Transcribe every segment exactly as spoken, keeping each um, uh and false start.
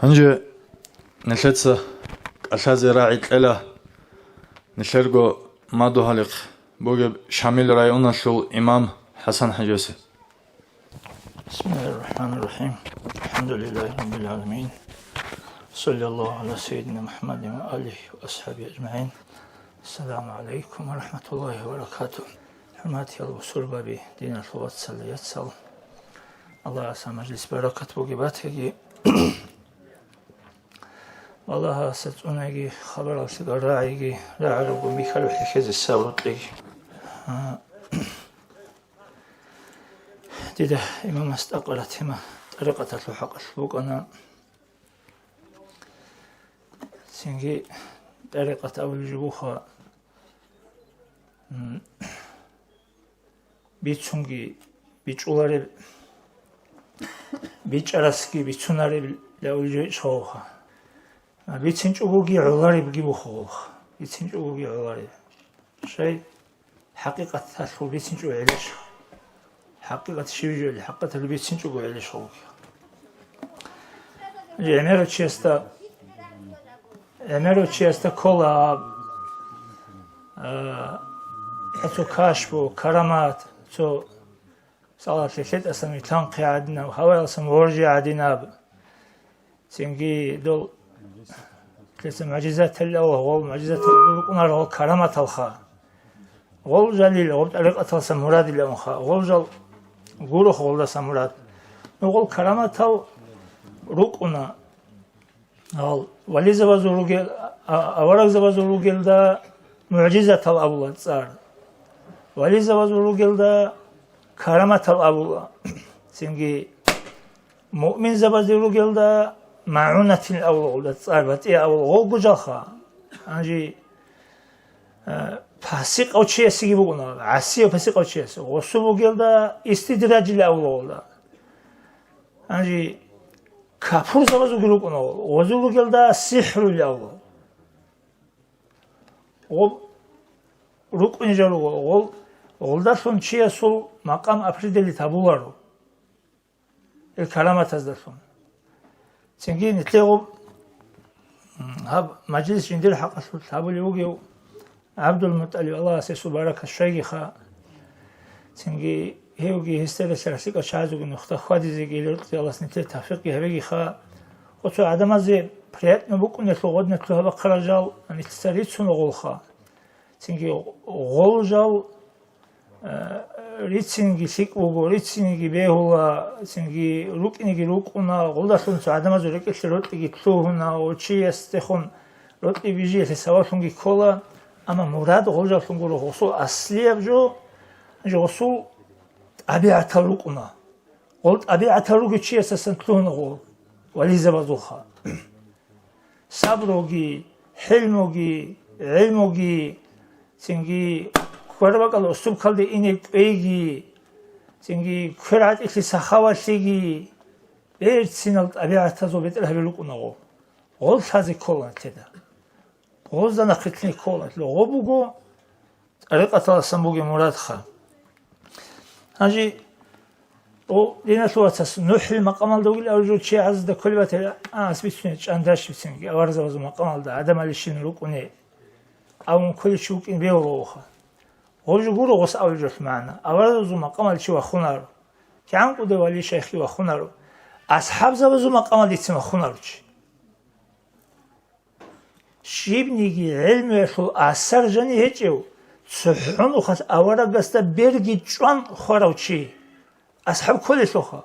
Гьанже нилъеца кӀалъазе рагӀи кьела нилъерго мадугьалихъ бугеб Шамил районалъул имам ХӀасан-хӀажасе. بسم الله الرحمن الرحيم. الحمد لله رب العالمين. صلى الله على سيدنا محمد وآله وأصحابه أجمعين. السلام عليكم ورحمة الله وبركاته. ХӀурматиял бусурбаби, диналъул вацал, яцал. Аллагьас гьаб мажлис баракат бугеб батиги. Аллагьасе цӀунаги, хабарал лъикӀал рагӀиги, рагӀарабго михьалъухъ хӀехьезе сабру кьеги. А, дида имамас тӀакъараб тема тӀарикъаталъул хӀакъалъулъ букӀана. Цинги тӀарикъат абулеб жо буха, м, бицунги бичӀчӀулареб, бичӀчӀарасги бицунареб абулеб жо ичӀ буха. БицинчӀогоги гӀоларебги буха. БицинчӀогоги гӀолареб. Щай? ХӀакъикъаталъул бицинчӀого гӀелищ. ХӀакъикъат щиб жо гьелъул, хӀакъикъаталъул бицинчӀого гӀелищ гьев. ГӀемерав чиясда, гӀемерав чиясда ккола, а, цо кашфу, карамат, цо, мисалалъе, лъетӀасан вилълъанхъи гӀадинаб, гьаваялдасан воржи гӀадинаб. Цинги дол лъеца мугӀжизатал, гъол мугӀжизатал рукӀунар гъол караматалха. Гъол жалил, гъоб тӀарикъаталса мурадилаунха. Гъол жал гурох гъолдаса мурад. Ну, гъол караматал рукӀуна. Гьал вализабазул ругел, а, аварагзабазул ругелда мугӀжизатал абула цӀар. Вализабазул ругелда караматал абула. Цинги муъминзабазде ругелда магӀунатил авлугъулда цӀар батӀи авлугъ гъогу жалха. Гьанже, э, пасикъав чиясеги бугуна, гӀасияв пасикъав чиясе. Гъосул ругелда истидражил авлугъулда. Гьанже капурзабазулги рукӀуна, гъозул ругелда сихӀрул авлугъ. Гъоб рукӀунел жал руго, гъол, гъолдалъун чиясул макъам определить гьабуларо. Ил караматаздалъун. Цинги нилъего, м, гьаб мажлис жиндир хӀакъалъулъ гьабулев вугев ГӀабдулмутӀалиб, Аллагьас гьесул баракат щвейгиха. Цинги гьевги гьесда релълъаралъикӀал чагӀазулги нухда хьвадизеги рокьи Аллагьас нилъее тавфикъги гьабегиха. Оцо гӀадамазе приятно букӀунелъул гъодинлъун гьабахъарал жал нилъеца рицун гъолха. Цинги гъол жал, э, рицинги лъикӀ буго, рицинги бегьула, цинги рукӀинги рукӀуна, гъолдалъун цо гӀадамазул рекӀелъе рокьиги лъугьуна, ва чиясдехун рокьи бижилъе сабаблъунги ккола, амма мурад гъол жаллъун гуро, гъосул аслияб жо, жо гъосул тӀабигӀатал рукӀуна. Гъол тӀабигӀатал ругев чиясасан лъугьуна гъол вализабазулха. Сабруги, хӀилмуги, гӀилмуги, цинги квербакӀал уступкалде ине кӀвейги, цинги квер гӀатӀилъи сахавалъиги, берцинал тӀабигӀатазул бетӀер гьабил рукӀуна гъо. Гъол лъазе ккола нилъеда. Гъозда нахъе ккола нилъеда. Гъо буго тӀарикъаталасан бугеб мурадха. Гьанже, о, диналъул вацас, НухӀил макъамалда вугил абулев чи гӀазизда кколеб батила, а, ас бицунеб чӀандаш бицинги, аварзабазул макъамалда гӀадамалищин рукӀуне, абун кколев чи вукӀин бегьулароха. Гъоб жо гуро гъос абулеб жоялъул магӀна, аварзабазул макъамалда чи вахунаро, кигӀан кӀудияв вали шайхги вахунаро, асхӀабзабазул макъамалдецин вахунаро чи. Щибниги гӀелмуялъул асар жани гьечӀев, цохӀо нухалъ аварагасда берги чӀван хварав чи, асхӀаб кколелъулха.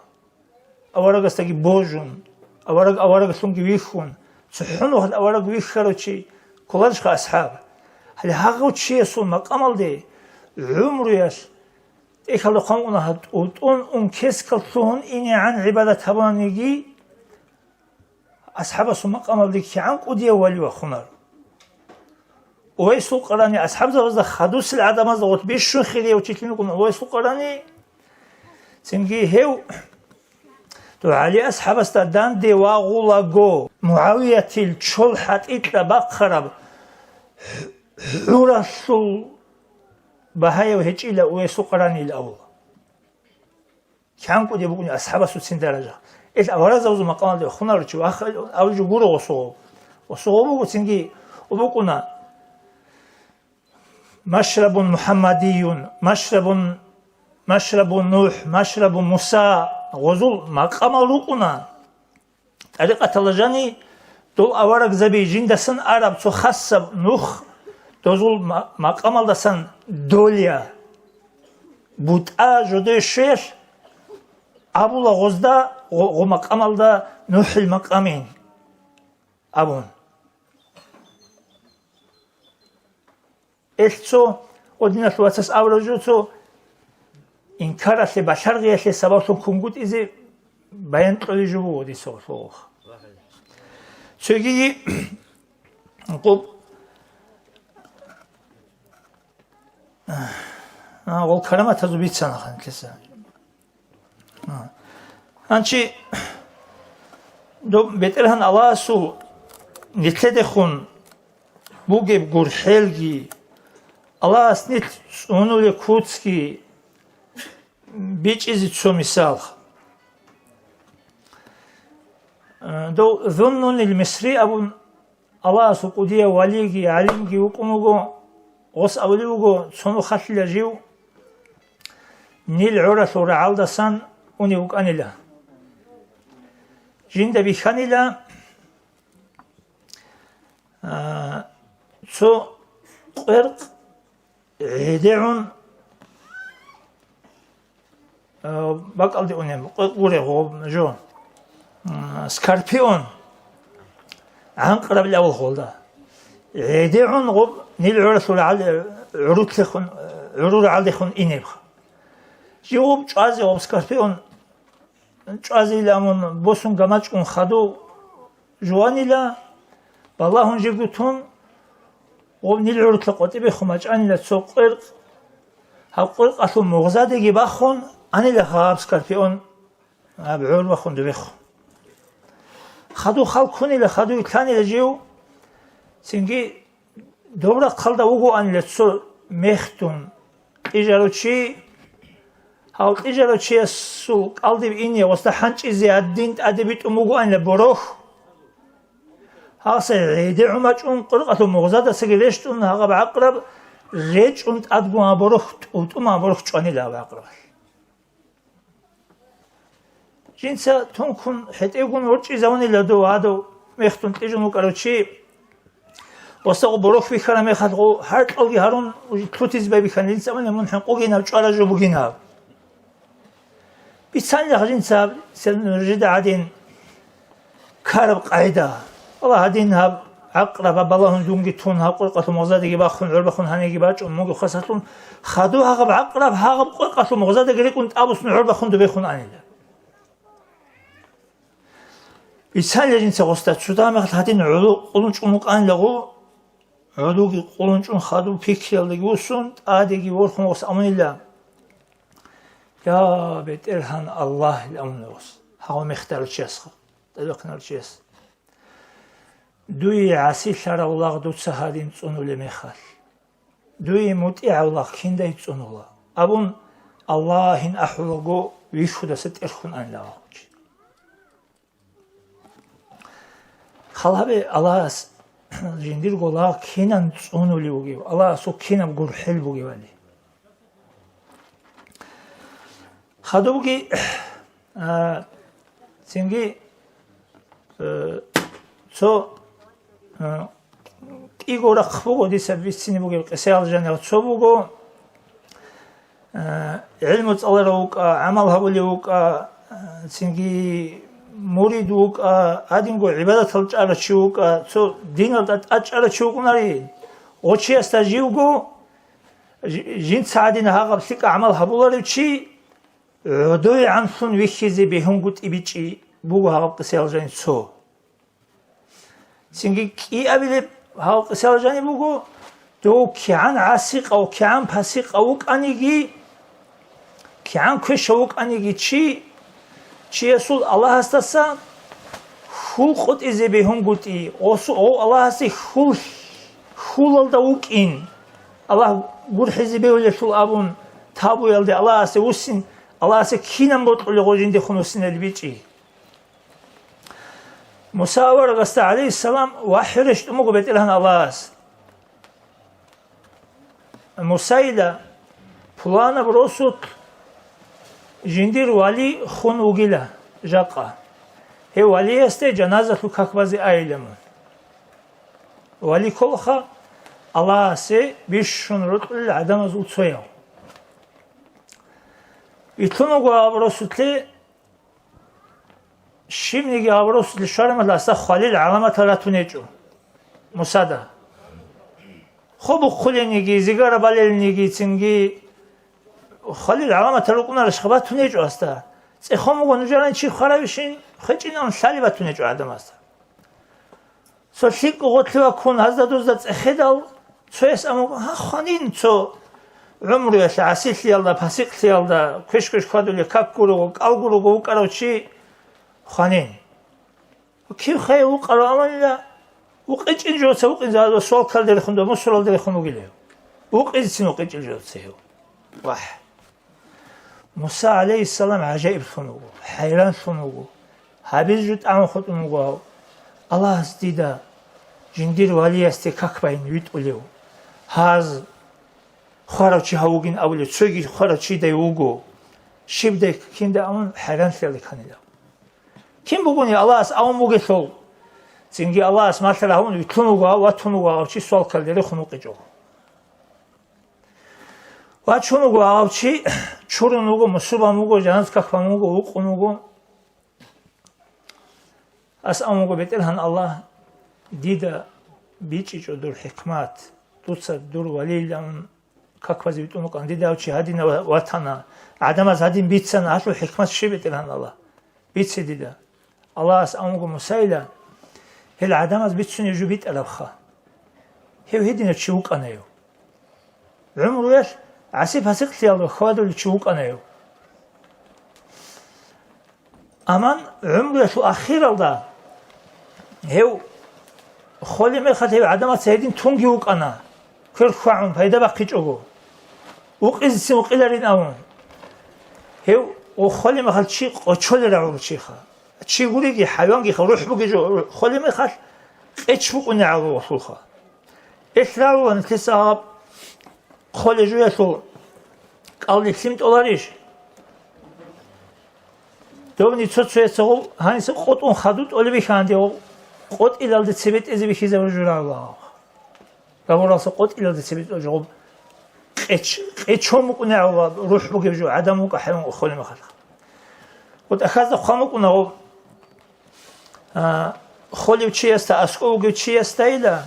Аварагасдаги божун, авараг авараглъунги вихьун, цохӀо нухалъ авараг вихьарав чи кколарищха асхӀаб? Гьале гьагъав чиясул макъамалде гӀумруялъ тӀехьалда хъван уна гьатӀутӀун ун кескал лъугьун инегӀан гӀибадат гьабунаниги, асхӀабасул макъамалде кигӀан кӀудияв вали вахунаро. Увайсул Къарани асхӀабзабазда хадусел гӀадамазда гъорлъ бищун хирияв чи лъун вукӀун Увайсул Къарани. Цинги гьев, дов ГӀали асхӀабасда данде вагъулаго, МугӀавиятил чол хӀатӀикьа бахъараб гӀуралъул багьаяв гьечӀила Увайсул Къаранил авла. КигӀан кӀудеб букӀуни асхӀабасуцин даража. Ил аварагзабазул макъамалде хунаручи вахъ абулев гуро осугъов. Осугъов буго цинги, букӀуна: «Машрабун Мухаммадиюн, машрабун, машрабун Нух, машрабун Муса», гъозул макъамал рукӀуна. ТӀарикъаталда жани дол аварагзаби жиндасан араб цо хасаб нух, дозул ма-, макъамалдасан долия, бутӀа жодое щвеялъ абула гъозда, гъо-, гъо макъамалда Нухил макъамин абун. Эл цо, гъодиналъ вацас абураб жо цо инкаралъе, балъаргъиялъе сабаблъун кунгутӀизе баян кьолеб жо буго дица гъолъулъ. Цоги гъоб-, а, гъол караматазул бицана ханлъиса. А. Гьанчи доб БетӀергьан Аллагьасул нилъедехун бугеб гурхӀелги, Аллагьас нилъ цӀунулеб куцги бичӀчӀизе цо мисал. Дов Зуннунил Мисри абун Аллагьасул кӀудияв валиги гӀалимги вукӀун вуго, гъос абулев вуго, цо нухалъила жив Нил гӀоралъул рагӀалдасан унев вукӀанила. Жинда бихьанила, а, цо къверкъ гӀедегӀун, а, бакӀалде унеб, къверкъ гуреб гъоб жо, м, скорпион, гӀанкъарабилавулхъулда. ГӀедегӀун гъоб Нил гӀоралъул рагӀал-, гӀурутлъехун, гӀурул рагӀалдехун инеб. Жив гъоб чӀвазе, гъоб скорпион чӀвазейилан босун гамачӀун хадув жуванила, балагьун жего тун, гъоб Нил гӀурутлъа къватӀибехун бачӀанила цо къверкъ, гьаб къверкъалъул мугъзадеги бахун, анила гьаб скорпион, гьаб гӀор бахун дубехун. Хадув хал ккунила, хадув лъанила жив, цинги доб рахъалда вугоанила цо мехтун кьижарав чи, гьав кьижарав чиясул кӀалдиб ине гъосда хӀанчӀизе гьадин тӀаде битӀун бугоанила борохь. Гьалса гӀедегӀун бачӀун, къверкъалъул мугъзадасаги рещтӀун, гьагъаб гӀакъраб речӀчӀун тӀадгун гьаб борохь тӀутӀун, гьаб борохь чӀванила гьаб гӀакърабалъ. Жинца тункун хӀетӀевгун ворчӀизавунила дов гьадав мехтун кьижун вукӀарав чи. Гъосда гъо борохь бихьараб мехалъ гъо гьаркьалги гьарун лъутизе байбихьана, жинца абуна, мун хӀинкъугинав чӀварав жо бугинав. Бицанилаха жинца гьаб, сен нужеда гьадин ккараб къагӀида. Аллагь, гьадин гьаб гӀакъраб гьаб балагьун дунги тун, гьаб къверкъалъул мугъзадеги бахун, гӀорбахун гьаниги бачӀун, мунги хвасарлъун, хадув гьагъаб гӀакъраб гьагъаб къверкъалъул мугъзадаги рекӀун тӀабуссун гӀорбахун дубехун анила. Бицанила жинца гъосда, цо дагьа мехалъ гьадин гӀоло къулун чӀун вукӀанилаго, гӀологи къулун чӀун хадув пикриялдаги вуссун, тӀадеги ворхун гъос абунила: «Я БетӀергьан Аллагь», — ил абуна гъос, гьагъав мехтарав чиясха, тӀадехъинарав чияс. «Дуе гӀасилъарав лагъ дуца гьадин цӀунулеб мехалъ, дуе мутӀигӀав лагъ киндай цӀунула», — абун, Аллагьин ахӀулаго вихьудаса тӀерхьун анила гъов чи. Хал гьабе, Аллагьас жиндирго лагъ кинан цӀунулев вугев, Аллагьасул кинаб гурхӀел бугевали. Хадубги, а, цинги, э, цо, э, кӀиго рахъ буго дица бицине бугеб къисаял жанир. Цо буго, э, гӀилму цӀаларав вукӀа, гӀамал гьабулев вукӀа, э, цинги мурид вукӀа, гьадинго гӀибадатал чӀарав чи вукӀа, цо диналда тӀад чӀарав чи вукӀунари. Гъочиясда живго, жи-, жинца гьадин гьагъаб лъикӀа гӀамал гьабуларев чи, гӀодовегӀанлъун вихьизе бегьунгутӀи бичӀчӀи буго гьаб къисаял жаниб цо. Цинги кӀиабилеб гьаб къисаял жаниб буго, дов кигӀан гӀасикъав, кигӀан пасикъав вукӀаниги, кигӀан квешав вукӀаниги чи, чиясул Аллагьасдаса хьул къотӀизе бегьунгутӀи, осу-, гъов Аллагьасе хьул-, хьулалда вукӀин, Аллагь гурхӀизе бегьулелъул абун, табуялде Аллагьасе вуссин, Аллагьасе кинан бокьулев гъов жиндехун вуссиналде бичӀчӀи. Муса аварагасда, гӀалайгьиссалам, вахӀю рещтӀун буго БетӀергьан Аллагьас. Мусайила пуланаб росулъ жиндир вали хун вугила жакъа. Гьев валиясде жаназалъул как базе айила мун. Вали кколаха Аллагьасе бищун рокьулел гӀадамазул цояв. Вилълъун вуго гьаб росулъе. Щибниги гьаб росулъе щвараб мехалъ гьасда хвалил гӀаламатал ратун гьечӀо Мусада. Хоб бухъулениги, зигара балелниги, цинги хвалил гӀаламатал рукӀунарищха батун гьечӀо гьасда. ЦӀехун буго нужеран чи хваравищин, хвечӀин абун лъалеб батун гьечӀо гӀадамазда. Цо лъикӀго гъорлъе ваккун, гьазда-дузда цӀехедал, цояс абун: «Гьа, хванин цо гӀумруялъ гӀасилъиялда, пасикълъиялда, квеш-квеш хьвадулев, как гурого, кӀал гурого вукӀарав чи хванин». Кив хай вукъарав аманила, вукъичӀин жоца вукъинзе, гьазда свалкалде рехун, мусоралде рехун вугилев. Вукъизецин вукъичӀил жоца гьев. Вагь! Муса гӀалайгьиссалам гӀажаиблъун вуго, хӀайранлъун вуго. Гьабизе жо тӀамун хутӀун вуго гьав. Аллагьас дида жиндир валиясде как байин витӀулев. Гьаз хварав чи гьав вугин абулев, цоги хварав чидай вуго. Щибдай кинда абун хӀайранлъиялде кканила. Кин бугони Аллагьас абун бугелъул, цинги Аллагьас малъа рагьун вилълъун вуго гьав, ватун вуго гьав чи свалкалде рехун вукъичӀого. Вачун вуго гьав чи, чурун вуго, мусулман вуго, жаназа как бан вуго, вукъун вуго. Ас абун вуго: «БетӀергьан Аллагь, дида бичӀчӀичӀо дур хӀикмат, дуца дур валилан как базе витӀун вукӀана, дида гьав чи гьадинав ватана, гӀадамаз гьадин бицана, гьалъул хӀикмат щиб, БетӀергьан Аллагь? Бице дида». Аллагьас абун вуго Мусайила: «Гьел гӀадамаз бицунеб жо битӀарабха. Гьев гьединав чи вукӀана гьев. ГӀумруялъ гӀаси-пасикълъиялда хьвадулев чи вукӀана гьев». Аман гӀумруялъул ахиралда гьев холеб мехалъ гьев гӀадамаца гьедин тунги вукӀана, квер хьвагӀун пайда бахъичӀого, вукъизецин вукъиларин абун. Гьев холеб мехалъ чи къочолел рагӀулев чиха. Чи гуриги, хӀайвангиха, рухӀ бугеб жо холеб мехалъ къеч букӀунегӀан вугелъулха. Ил рагӀула нилъеца гьаб холеб жоялъул кӀалдиб лъим тӀоларищ? Добни цо-цояцагъул гьаниса къотӀун хадуб тӀолеб бихьанде, къотӀилалде цебетӀезе бихьизабураб жо рагӀула. Рагьуралса къотӀилалде цебетӀо жо гъоб къеч-, къечон букӀунегӀан ва рухӀ бугеб жо гӀадамал вукӀа хӀайван холеб мехалъ. ГъутӀахьазда хъван букӀуна гъоб, а, холев чиясда, аскӀов вугев чиясдайила,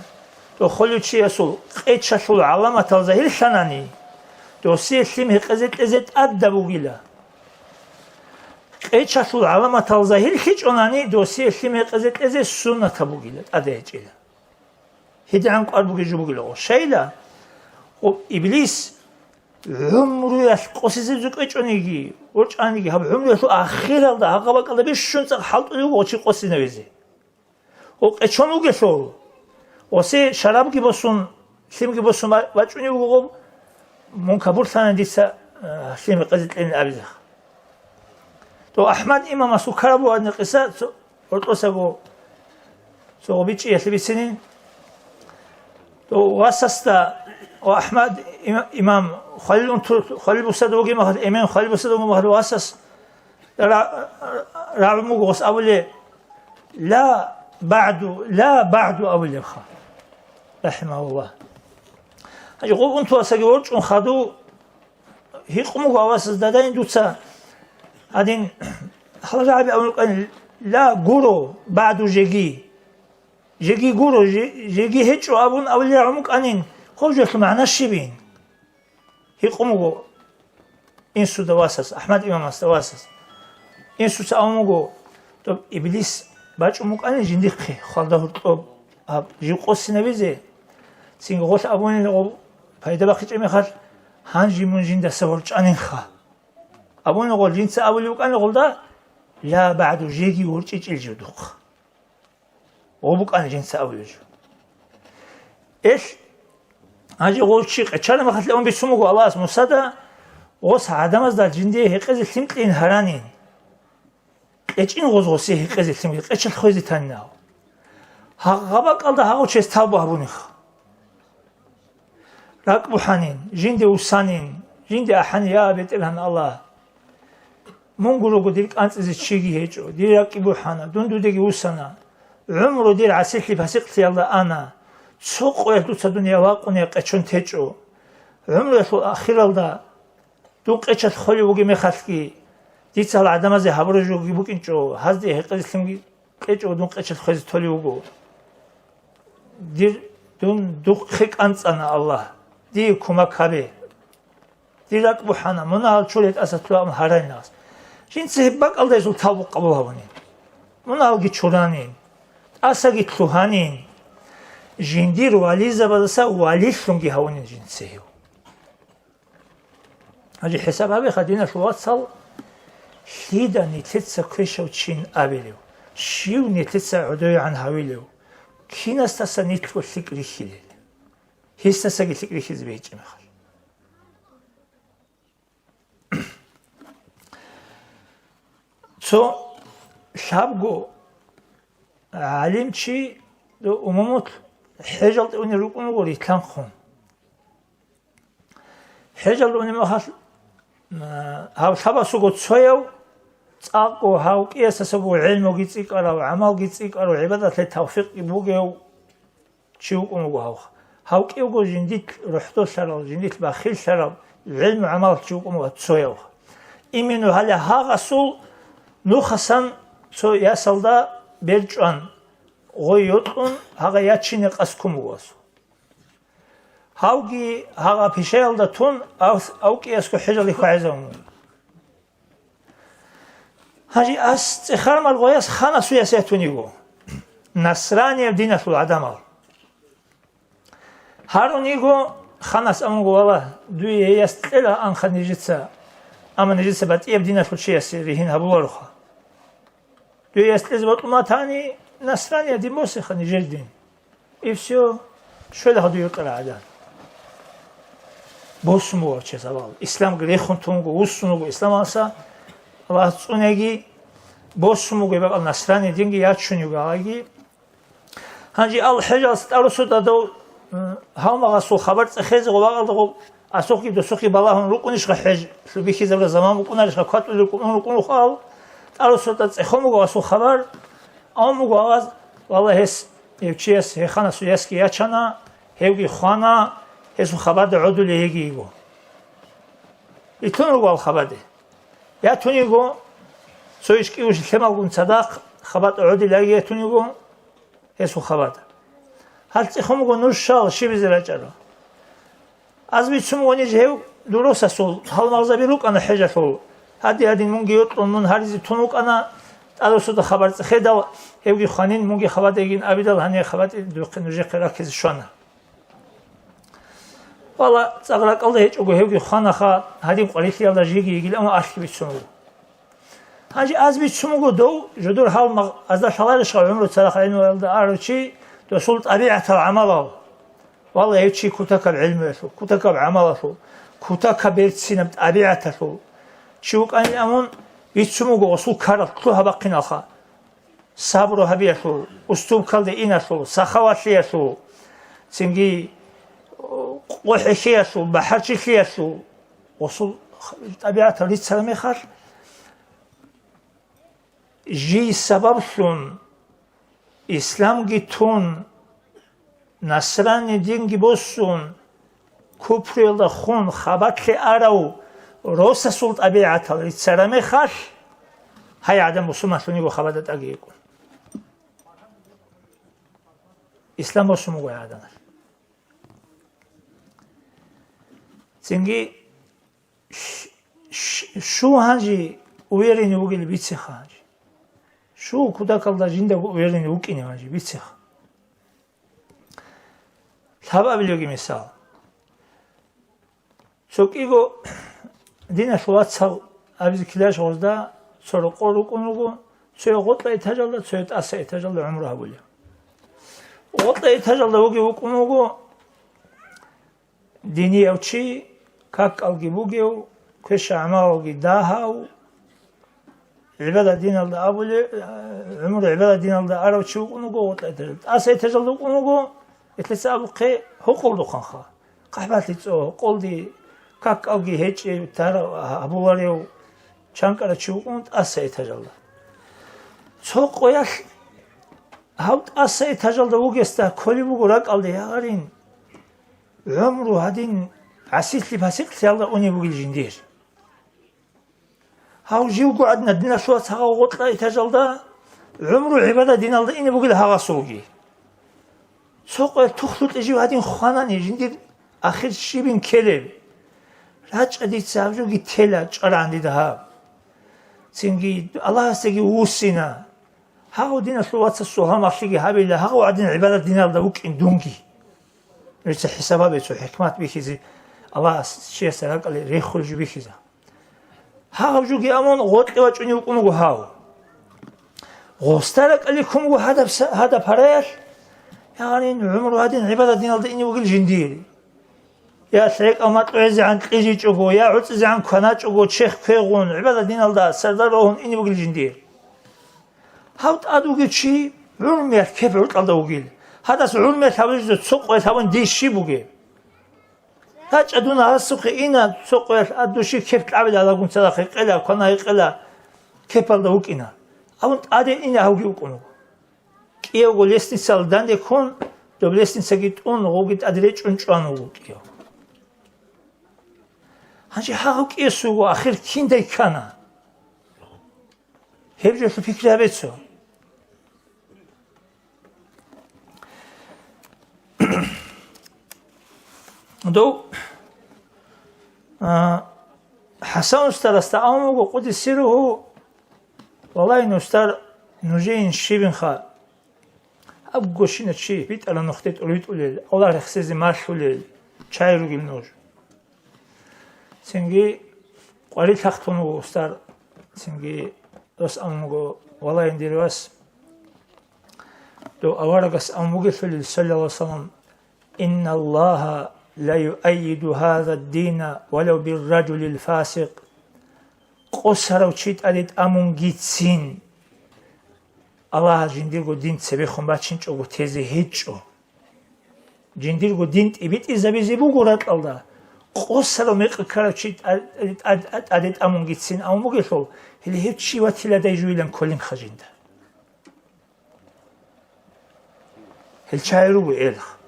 то холев чиясул къечалъул гӀаламатал загьирлъанани, досие лъим гьекъезе кьезе тӀадаб бугила. Къечалъул гӀаламатал загьирлъичӀонани, досие лъим гьекъезе кьезе суннатаб бугила, тӀаде гьечӀила. ГьедигӀан кӀвар бугеб жо бугила гъо. Щайила? Гъо, Иблис гӀумруялъ къосизе кӀвечӀониги, ворчӀаниги, гьаб гӀумруялъул ахиралда гьагъа бакӀалда бищун цӀакъ хӀалтӀулев вуго гъо чи къосинавизе. Гъо, къечон вугелъул, гъосе шарабги босун, лъимги босун ва-, вачӀунев вуго гъо, мун кабурлъана дица, а, лъим гьекъезе кьенин абизеха. То АхӀмад имамасул ккараб бугӀадни къиса цо-, гьоркьосаго цо гъобичӀиялъе бицинин. То васасда, о, АхӀмад има-, имам хвалил унту-, хвалил бусада вугеб мехалъ, эмен хвалил бусада вугеб мехалъ васас ра-, ра-, рагӀун буго гъос абулеб, «Ла багӀду, ла багӀду», абулебха, рахӀимагьуллагь. Гьанже гъоб унтуасаги ворчӀун хадув, гьикъун буго авасаз: «Дадайин, дуца гьадин гьал рагӀаби абун рукӀанин, ла гуро багӀду жеги, жеги гуро, же-, жеги гьечӀо абун авлиял гӀумукӀанин, гъов жоялъул магӀна щибин?» Гьикъун буго инсуда васас, АхӀмад имамасда васас. Инсуца абун буго: «Тоб Иблис бачӀун букӀанин жиндихъе, хвалда гьоркьоб гьаб жив къосинабизе, цинги гъолъ абунин гъоб пайда бахъичӀеб мехалъ, гьанже мун жиндаса ворчӀанинха». Абуни гъол жинца абулеб букӀани гъолда: «Ла багӀду, жеги ворчӀичӀил жо духъ». Гъо букӀани жинца абулеб жо. Эл, гьанже гъо чи къечараб мехалъ абун бицун буго Аллагьас Мусада, гъос гӀадамазда жиндие гьекъезе лъим кьейин гьаранин. КьечӀин гъоз гъосие гьекъезе лъим, къечалъ хвезе танин гьав. Гьагъаб бакӀалда гьагъав чияс тавба гьабуниха. РакӀ бухӀанин, жинде вуссанин, жинде ахӀанин: «Я, БетӀергьан Аллагь, мун гурого дир кӀанцӀизе чиги гьечӀо, дир ракӀги бухӀана, дун дудеги вуссана, гӀумру дир гӀасилъи-пасикълъиялда ана, цо къоялъ дуца дун я вакъун, я къечон течӀо. ГӀумруялъул ахиралда дун къечалъ холев вугеб мехалъги, дица гьал гӀадамазе гьабураб жоги букӀинчӀо, гьазде гьекъезе лъимги кьечӀого дун къечалъ хвезе толев вуго. Дир, дун духъе кӀанцӀана, Аллагь, дие кумек гьабе. Дир ракӀ бухӀана, мунагьал чурай тӀаса лъугьа», — абун гьарайин гьас. Жинца гьеб бакӀалда гьезул тавбу къабул гьабунин. Мунагьалги чуранин, тӀасаги лъугьанин, жиндир вализабаздаса валилъунги гьавунин жинца гьев. Гьанже хӀисаб гьабеха, диналъул вацал, лъида нилъеца квешав чин абилев, щив нилъеца гӀодовегӀан гьавилев, кинасдаса нилъго лъикӀ рихьилел? Гьесдасаги лъикӀ рихьизе бегьичӀеб мехалъ. Цо лъабго гӀалимчи умумулъ хӀежалде унел рукӀун вуго рилълъанхъун. ХӀежалде унеб мехалъ, а, гьав лъабасулго цояв, цӀакъго гьав кӀиясдаса буго гӀелмуги цӀикӀкӀарав, гӀамалги цӀикӀкӀарав, гӀибадатлъи тавфикъги бугев чи вукӀун вуго гьавха. Гьав кӀиявго жиндилъ рухӀдолъарав, жиндилъ бахиллъарав, гӀелму-гӀамалалъ чи вукӀун вуго цоявха. Именно гьале гьагъасул нухасан цо ясалда берчӀван, гъой йокьун, гьагъа ячине къаскун вуго асул. Гьавги гьагъа пишаялда тун ав-, авкӀиясго хӀежалде хьвагӀизавун вуго. Гьанже ас цӀехармал гъояс ханасуяс ятун йиго, насранияб диналъул гӀадамал. Гьарун йиго ханас абун вуго: «Вала, дуе гьей яс кьела анха нижеца, амма нижеца батӀияб диналъул чиясе ригьин гьабулароха. Дуе яс кьезе бокьун батани, насранияб дин босеха, нижер дин». И всё, щвела гьадуй йокьарал гӀадан. Босун буго чияс абал. Исламги рехун тун вуго, вуссун вуго исламалдаса, Аллагьас цӀунеги, босун буго бакӀал насрани динги ячун йиго гьагъаги. Гьанже ал хӀежалъ тӀарусу дадав, м, гьалмагъасул хабар цӀехезе гъо бакӀалда гъо асухъги досухъги балагьун рукӀунищха хӀеж, лъубихьизабра заман букӀунарищха, кватӀулел рукӀун рукӀун рухъал, тӀарусу да цӀехун буго асул хабар, Амма буго аваз, валла, гьес, гьев чияс гьехана суясги ячана, гьевги хвана, гьесул хабада гӀодулей гьеги йиго. Итун руго ал хабаде. Ятун йиго, цо иш кӀиго лъемалгун цадахъ хабада гӀодулей гьеги ятун йиго гьесул хабада. Гьал цӀехун буго нуж щал щибизе рачӀарал. Аз бицун вугонищ гьев дурусасул, гьалмагъзаби рукӀана хӀежалъул. Гьади-гьадин мунги йокьун мун гьаризе тун вукӀана, тӀадусуда хабар цӀехедал, гьевги хванин, мунги хабадейгин абидал, гьанир хабатӀи духъе нужехъе раккизе щвана. Вала, цӀакъ ракӀалда гьечӀого гьевги хванаха, гьадин къварилъиялда жиги йигил, амма архӀи бицун вуго. Гьанже аз бицун буго дов, жодор гьалмагъ азда лъаларищха гӀумру цадахъ гӀелмуялда арав чи, досул тӀабигӀатал гӀамалал. Валлагь, гьев чи кутакаб гӀелмуялъул, кутакаб гӀамалалъул, кутакаб берцинаб тӀабигӀаталъул чи вукӀанин амун, бицун буго гъосул ккарал лъугьа-бахъиналха. Сабру гьабиялъул, уступкалде иналъул, сахаватлъиялъул, цинги, о, къохӀехьиялъул, бахӀарчилъиялъул, гъосул тӀабигӀатал рицараб мехалъ, жий сабаблъун исламги тун, насрани динги босун, купруялда хун хабалъе арав росасул тӀабигӀатал рицараб мехалъ, гьай гӀадан бусурманлъун йиго хабада тӀаги йикӀун. Ислам босун буго гьай гӀаданалъ. Цинги щ-, щ-, щу гьанжи уверенный вугел бицеха гьанжи. Щу кутакалда жиндаго уверенный вукӀине гьанжи бицеха. Лъабабилеги мисал. Цо кӀиго диналъул вацал абизе ккеларищ гъозда, цо рокъор рукӀун руго, цояв гъотӀа этажалда, цояв тӀаса этажалда гӀумру гьабулев. ГъотӀа этажалда вугев вукӀун вуго, динияв чи, какалги бугев, квеша-гӀамалалги дагьав, ГӀибадат диналда абулеб, гӀумру гӀибадат диналда арав чи вукӀун вуго гъоркьа этажалда. ТӀаса этажалда вукӀун вуго, гьелъица абухъе гьоркьолдухъанха. ХъахӀбалъи цӀо, гьоркьолде как-кӀалги гьечӀеб, тар гьабуларев, чанкӀарав чи вукӀун тӀаса этажалда. Цо къоялъ гьав тӀаса этажалда вугесда кколеб буго ракӀалде, я гьарин, гӀумру гьадин гӀасилъи-пасикълъиялда унеб бугел жиндир. Гьав живго гӀадин, диналъул вац, гьав гъоркьа этажалда, гӀумру гӀибадат диналда ине бугел гьагъасулги. Цо къоялъ тухлъукье жив гьадин хванани, жиндир ахир щибин ккелеб? РачӀа, дица гьаб жоги тела, чӀарагӀан дида гьаб. Цинги Аллагьасдаги вуссина. Гьав диналъул вацасул гьамалъиги гьабила, гьав гӀадин гӀибадат диналда вукӀин дунги. Гьеца хӀисаб гьабе, цо хӀикмат бихьизе, Аллагьас чиясда ракӀалде рехулеб жо бихьизе. Гьагъаб жоги абун гъоркье вачӀунев вукӀун вуго гьав. Гъосда ракӀалде ккун вуго гьадаб са-, гьадаб параялъ, ягъанин гӀумру гьадин гӀибадат диналда ине вугел жиндир. Я лъикӀал макьу гӀезегӀан кьижичӀого, я гӀуцӀизегӀан кваначӀого, чехь квегъун, гӀибадат диналда сардал рогьун ине вугел жиндир. Гьав тӀад вугев чи гӀурмиялъ кеп гӀуркьалда вугил. Гьадас гӀурмиялъ гьабулеб жо цо къоялъ гьабун дие щиб бугеб? РачӀа, дун гьасухъе ина, цо къоялъ а души кеп кьабила, алагун цадахъ гьекъела, квана гьекъела, кепалда вукӀина. Абун тӀаде ине гьавги вукӀун вуго. КӀиявго лестницал данде ккун, доб лестницаги тӀун, гъоги тӀад речӀчӀун чӀван вуго кӀияв. Гьанже гьагъав кӀиясулго ахир киндай ккана? Гьеб жолъун пикри гьабе цо. Дов, а, ХӀасан устарасда абун буго, къуддиса сирругьу, валлагь, устар, нужее щибинха, абго щинав чи битӀараб нухде тӀуритӀулел, Аллагь рехсезе малъулел чагӀи ругел нуж. Цинги къварилъ ахтун вуго устар, цинги дос абун буго, валлагь, дир вас, дов аварагас абун бугелъулил, саллаллагьу гӀалайгьи ва саллам: «Инналлагьа ла юайиду гьаза ддина валав бирражулил фасикъ». Къосарав чи тӀаде тӀамунгицин Аллагьас жиндирго дин цебехун бачинчӀого тезе гьечӀо. Жиндирго дин тӀибитӀизабизе буго ракьалда, къосарав мекъи ккарав чи тӀа-, тӀа-, тӀа-, тӀаде тӀамунгицин абун бугелъул, гьеле гьев чи ватиладай жуйилан кколинха жинда. Гьел чагӀи руго, элх.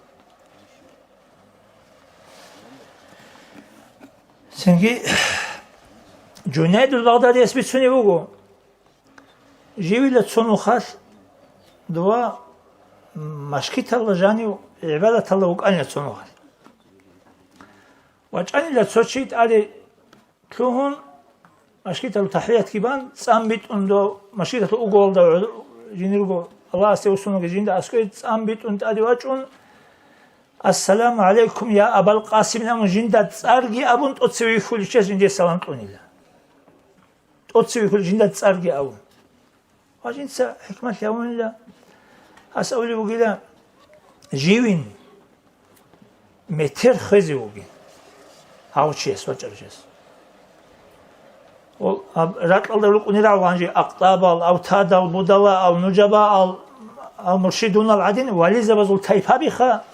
Цинги Жунайдул Багъдадияс бицунеб буго, живила цо нухалъ дова машгиталда жанив гӀибадаталда вукӀанила цо нухалъ. ВачӀанила цо чи тӀаде лъугьун, машгиталъул тахӀиятги бан, цӀан битӀун дов машгиталъул угуялда жиндирго Аллагьасде вуссунаги жинда аскӀове цӀан битӀун тӀаде вачӀун, «Ассаламу гӀалайкум, я Абал Къасим», – абун жинда цӀарги абун, тӀоцеве вихьуличӀес жиндие салам кьунила. ТӀоцеве вихьулел жинда цӀарги абун. Ва жинца хӀикмат гьавунила, гьас абулеб бугила, живин метер хвезе вугин гьав чияс вачӀарав чияс. Ол аб-, ракьалда рукӀунел рагӀу гьанже акътӀабал, автадал, будалаал, нужабаал, ал-муршидунал гӀадин вализабазул тайпабиха,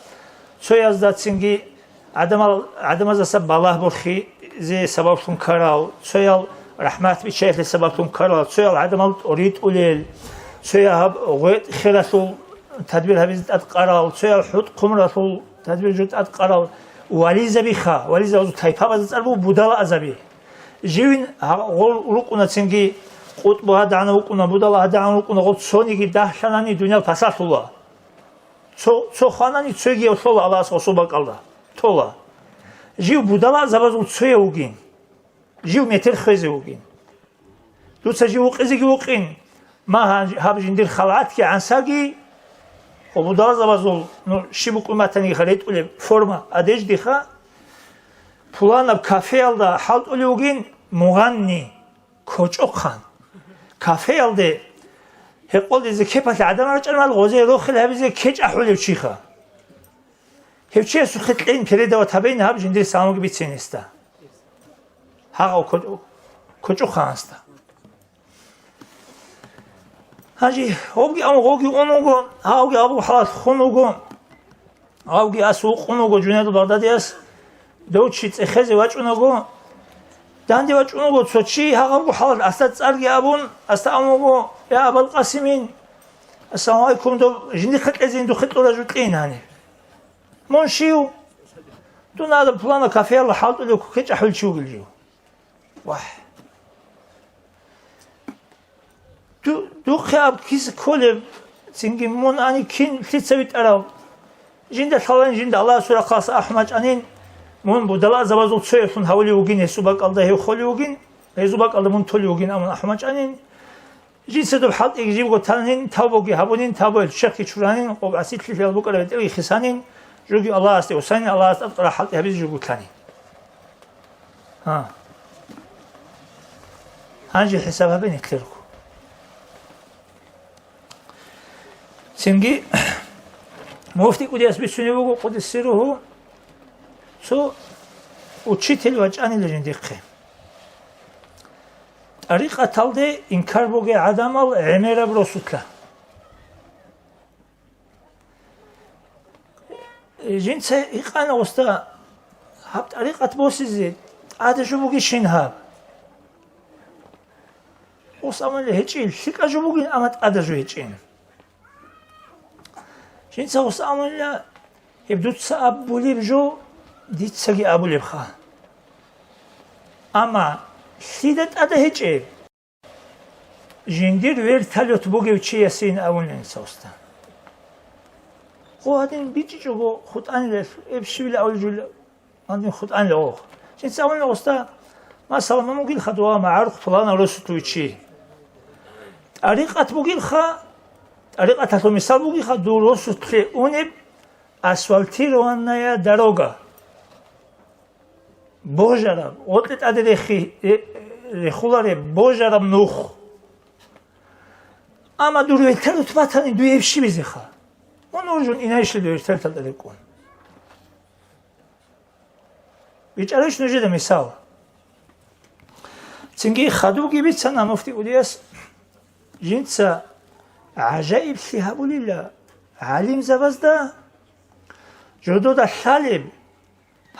цояздацинги гӀадамал, гӀадамаздаса балагь борхизе сабаблъун ккарал, цоял рахӀмат биччаялъе сабаблъун ккарал, цоял гӀадамал тӀоритӀулел, цояб гъветӀ хералъул тадбир гьабизе тӀадкъарал, цоял хӀутӀ-хъумралъул тадбир жо тӀадкъарал вализабиха, вализабазул тайпабазда цӀар буго будалаазаби. Живин гьа-, гъол рукӀунацинги, къутӀбу гьадагӀанав вукӀуна, будала гьадагӀанав вукӀуна, гъол цониги дагьлъанани дуниял пасалъула. Цо, цо хванани цоги лъола Аллагьас гъосул бакӀалда. Тола. Жив будалазабазул цояв вугин. Жив метер хвезе вугин. Дуца жив вукъизеги вукъин. Ма гьа-, гьаб жиндир халгӀатги гӀансаги, ва будалазабазул, ну, щиб букӀун батаниги ха ретӀулеб форма, одеждиха, пуланаб кафеялда хӀалтӀулев вугин мугъанни. КочӀохъан. Кафеялде гьекъолдизе кепалъе гӀадамал рачӀарал, гъозие рохел гьабизе кечӀ ахӀулев чиха. Гьев чиясухъе кьейин передавать гьабейин гьаб жиндир саламги бицин гьесда. Гьагъав кочӀ-, кочӀохъан гьасда. Гьанже гьавги амгъоги ун вуго, гьавги абу хӀалат хун вуго, гьавги ас вукъун вуго жунедул Багъдадияс, дов чи цӀехезе вачӀунаго, данде вачӀун вуго цо чи, гьагъабго хӀалат асда цӀарги абун, асда амуго: «Я, Абал Къасимин, ассаламу гӀалайкум, доб жиндихъе кьезин духъе тӀура жукьин гьаниб». «Мун щив?» «Дун гьадаб пулана кафеялда хӀалтӀулев кукечӀахӀул чи вугил жив». Вагь. Ду-, духъе аб кис кколеб, цинги мун ани кин лъица витӀарав? Жинда лъалаин, жинда Аллагьасул рахъалъ ахӀмачӀанин, мун будалазабазул цояблъун гьавулев вугин гьесул бакӀалда гьев холев вугин, гьезул бакӀалда мун толев вугин, амма ахӀмачӀанин. Жинца доб хӀалтӀиги живго танин, тавбуги гьабунин, тавбуялъ чехги чуранин, къо гӀасилъи лъел букӀараб бетӀерги хисанин, жуги Аллагьасде усанин, Аллагьас тӀадкъараб хӀалтӀи гьабизе жугьутлъанин. Гьа. Гьанже хӀисаб гьабе нилъерго. Цинги муфти кӀудияс бицунеб буго, къуддиса сирругьу, цо учитель вачӀанила жиндихъе. ТӀарикъаталде инкар бугей гӀадамал гӀемераб росулъа. Жинца гьикъана, уста, гьаб тӀарикъат босизе тӀаде жо бугищин гьаб? Ус амалила гьечӀин, лъикӀа жо бугин, амма тӀада жо гьечӀин. Жинца ус амалила, гьеб дуца абулеб жо дицаги абулебха. Амма лъида тӀада гьечӀеб? Жиндир вертолет бугев чиясин абунин цо уста. Хъу гьадин бичӀчӀичӀого хутӀанила, эб щивила авлижула гьадин хутӀанила гъо. Жинца абунила уста, масала, мун вугилха дова магӀарухъ пуланав росулъ чи. ТӀарикъат бугилха, тӀарикъаталъул мисал бугилха, дур росулъе унеб асфальтированная дорога. Божараб, гъоркье тӀаде рехи-, ре-, рехулареб божараб нух. Амма дур вертолет батани, дуе гьеб щибизеха? Мун уржун инайищали дур вертолеталда рекӀун? БичӀарищ нужеда мисал? Цинги хадубги бицана муфти кӀудияс, жинца гӀажаиблъи гьабулила гӀалимзабазда, жодода лъалеб,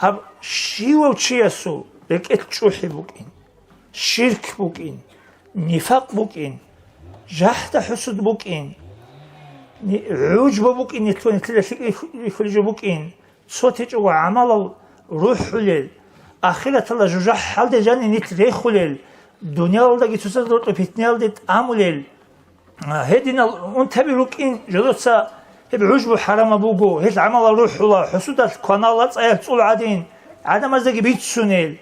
гьаб щивав чиясул рекӀелъ чӀухӀи букӀин, ширк букӀин, нифакъ букӀин, жахӀда-хӀусуд букӀин, ни-, гӀужба букӀин, нилъго нилъеда лъикӀ рихьулеб жо букӀин, цо течӀого гӀамалал рухӀулел, ахираталда жужахӀалде жанив нилъ рехулел, дуниялалдаги цоцазда рокьи питниялде тӀамулел, А, гьединал унтаби рукӀин, жодоца гьеб гӀужбу хӀарамаб буго, гьел гӀамалал рухӀула, хӀусудалъ кванала цӀаялъ цӀул гӀадин, гӀадамаздаги бицунел,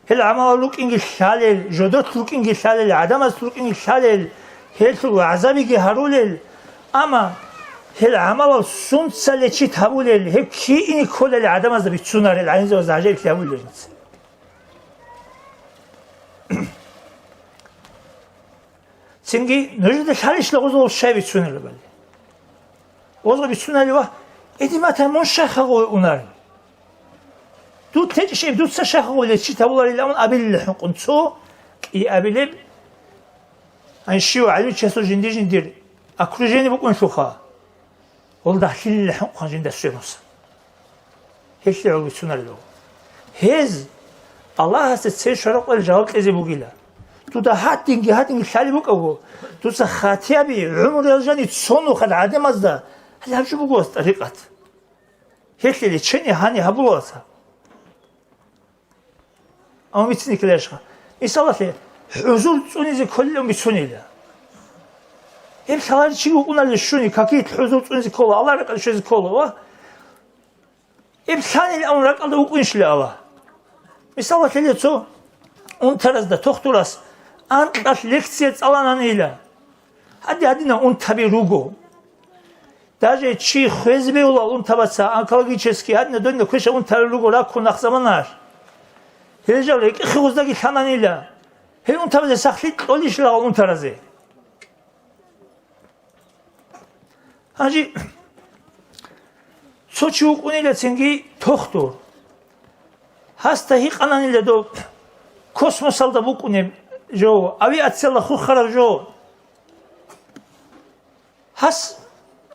гьел гӀамалал рукӀинги лъалел, жодолъ рукӀинги лъалел, гӀадамазлъ рукӀинги лъалел, гьелъул гӀазабиги гьарулел, амма гьел гӀамалал сунца лечит гьабулел, гьеб киине кколел гӀадамазда бицунарел гӀалимзабазда гӀажаиблъи гьабулел жинца. Цинги нужеда лъалищ лагъузул щай бицунарабали? Оза бицунали ва, эдиматай мун щай хагъуе унарин? Дуд течӀищ эб дуца щай хагъуе лечит гьабуларилан абилила хӀинкъун цо кӀиабилеб, гьанщив гӀалимчиясул жинди-жиндир окружение букӀунлъуха. Гьел дагьлъилила хӀинкъун жинда сверуса. Гьелъие гьев бицунарелъул. Гьез Аллагьасда цей щвараб къоялъ жаваб кьезе бугила. Дуда гьадинги, гьадинги лъалеб букӀаго, дуца хатияби гӀумруялъ жани цо нухалъ гӀадамазда гьале гьаб жо буго ас тӀарикъат. Гьелъие лечение гьани гьабулаца. Амма мицин ккелешха. Мисалалъе, хӀузур цӀунизе кколилан бицунила. Гьеб лъаларев чи вукӀуналли щуни, какие хӀузур цӀунизе ккола, Аллагь рекъелъ щвезе ккола, ва гьеб лъанилан ракӀалда вукӀунщила Аллагь. Мисалалъе, цо унтаразда тохтурас анкьалъ лекция цӀалананила. Гьади гьадинал унтаби руго. Даже чи хвезбеулал унтабаца, онкологический, гьадинал донна квеша унтаби руго раккун нахъ заманаялъ. Гьел жал рекӀехъе гъоздаги лъананила. Гьел унтабазе сахлъи кьолищ лагъал унтаразе? Гьанже цо чи вукӀунила цинги тохтур. Гьасда гьикъананила доб космосалда букӀунеб жо, авиацияла хурхараб жо. Гьас,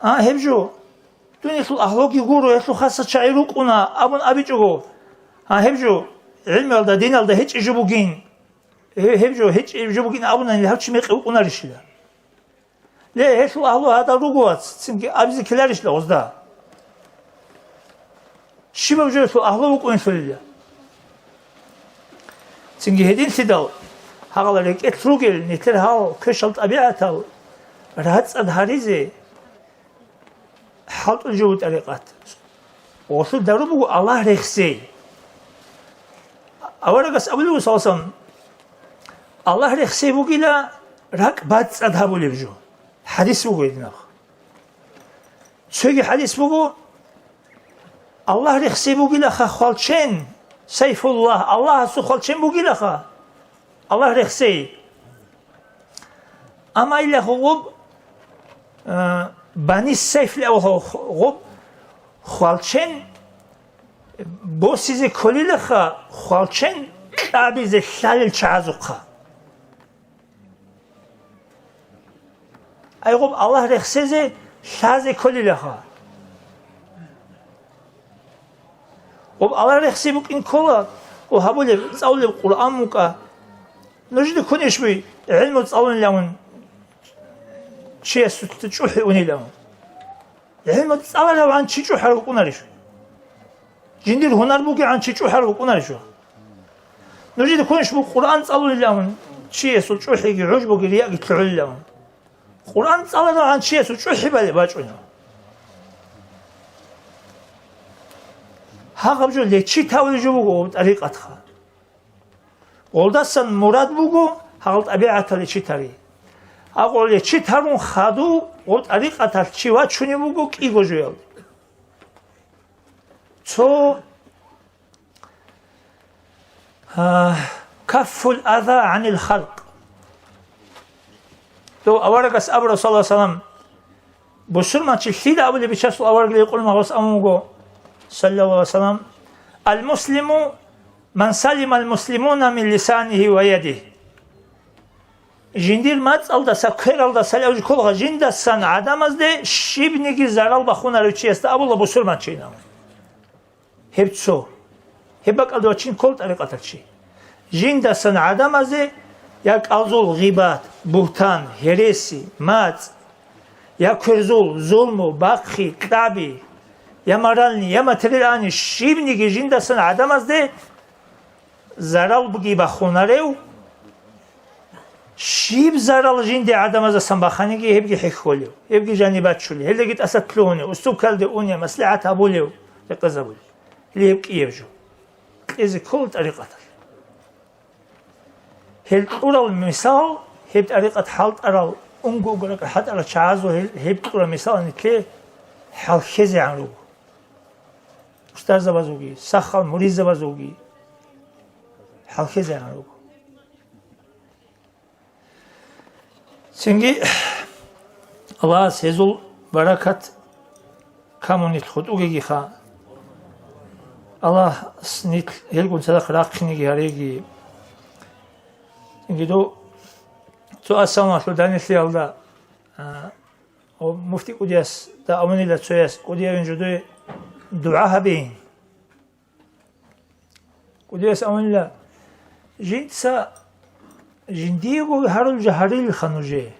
а, гьеб жо, дунялъул агьлуги гуро, гьелъул хасал чагӀи рукӀуна абун абичӀого, а, гьеб жо, гӀилмуялда, диналда гьечӀеб жо бугин, гье-, гьеб жо, гьечӀеб жо бугин абунани, гьав чи мекъи вукӀунарищила? Ле, гьелъул агьлу гьадал руго, вац, цинги абизе ккеларищ лагъузда? Щибаб жо гьелъул агьлу вукӀунелъулила? Цинги гьединлъидал, гьагъал рекӀелъ ругел нилъер гьал квешал тӀабигӀатал рацӀцӀад гьаризе хӀалтӀулеб жо буго тӀарикъат. Гъолъул дару буго Аллагь рехсей. Аварагас абулеб буго, саллаллагьу гӀалайгьи ва саллам, Аллагь рехсей бугила ракӀ бацӀцӀад гьабулеб жо. ХӀадис буго гьединаб. Цоги хӀадис буго, Аллагь рехсей бугилаха хвалчен, Сайфуллагь, Аллагьасул хвалчен бугилаха Аллагь рехсей. Амма илахъ гъуб, э, Бани Сайф лъавгъуб хвалчен босизе кколилаха, хвалчен кьабизе лъалел чагӀазухъа. Ай, гъуб Аллагь рехсезе лъазе кколилаха. Гъуб Аллагь рехсей букӀин ккола, о, гьабулеб, цӀалулеб Къуръан мукӀа. Нужеда ккунищ буй, гӀилму цӀалунилан чиясулъа чӀухӀи унилан? ГӀилму цӀаларавгӀан чи чӀухӀарав вукӀунарищ? Жиндир гьунар бугевгӀан чи чӀухӀарав вукӀунарищ? Нужеда ккунищ буй Къуръан цӀалулилан чиясул чӀухӀиги гӀужбуги рияги лъугӀулилан? Къуръан цӀаларавгӀан чиясул чӀухӀи балеб бачӀунев? Гьагъаб жо лечи тавулеб жо буго гъоб тӀарикъатха. Гъолдасан мурад буго гьал тӀабигӀатал лечи тари. Гьагъо лечи тарун хадув гъоб тӀарикъаталъ чи вачунев вуго кӀиго жоялде. Цо, а, каффул аза гӀанил халкъ. Дов аварагас абура, саллаллагьу гӀалайгьи ва саллам, бусурманчи лъила абулеб бичасул аварагли гьикъулин гъос абун вуго, саллаллагьу гӀалайгьи ва саллам, «Ал-муслиму ман салимал муслимуна мин лисанигьи ва ядигьи». Жиндир мацӀалдаса, квералдаса лъавжи кколха жиндасан гӀадамазде щибниги зарал бахунарев чиясда абула бусурманчинав. Гьеб цо. Гьеб бакӀалда вачин ккол тӀарикъатал чи. Жиндасан гӀадамазе я кӀалзул гъибат, бугьтан, гьереси, мацӀ, я кверзул, зулму, бахъи, кьаби, я моральный, я материальный, щибниги жиндасан гӀадамазде зарал буги бахунарев, щиб зарал жинде гӀадамазасан баханиги, гьебги хӀехьолев, гьебги жаниб бачулев, гьелдаги тӀаса лъугьунев, устукалде унев, маслихӀат гьабулев, рекъезабулев. Гьеб кӀияб жо. Кьезе ккола тӀарикъаталъ. Гьел кьурал мисал, гьеб тӀарикъат хӀалтӀарал, унго-унго ракӀ хӀалтӀарал чагӀазул гьел, гьеб кьурал мисал нилъее хӀалхьезегӀан руго. Устарзабазулги, сахал муридзабазулги хӀалхьезегӀан руго. Цинги Аллагьас гьезул баракат камун нилъ хутӀугегиха. Аллагьас нилъ гьелгун цадахъ рахъинеги гьареги. Цинги дов цо ассаламалъул данделъиялда, а, муфти кӀудиясда абунила цояс, кӀудиявин жодое дугӀа гьабейин. КӀудияс абунила, жинца жиндиего гьарулел жо гьарилелха нужее.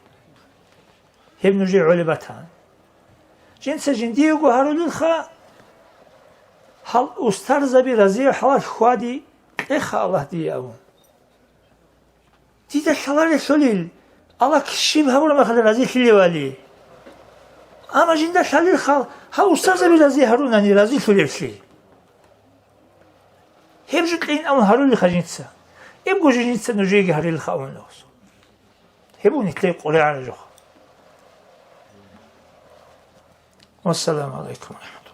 Гьеб нужее гӀолеб батан. Жинца жиндиего гьарулелха, гьал устарзаби разияб хӀалалъ хьвади кьеха Аллагь дие абун. Дида лъаларелъулил, Аллагь щиб гьабураб мехалъ разилъилевали. Амма жинда лъалелха, гьал устарзаби рази гьарунани разилъулевлъи. Гьеб жо кьейин абун гьарулелха жинца. Гьебго жо жинца нужееги гьарилелха абун лагъас. Гьеб нилъее къваригӀараб жо. Вассаламу гӀалайкум ва рахӀматуллагь.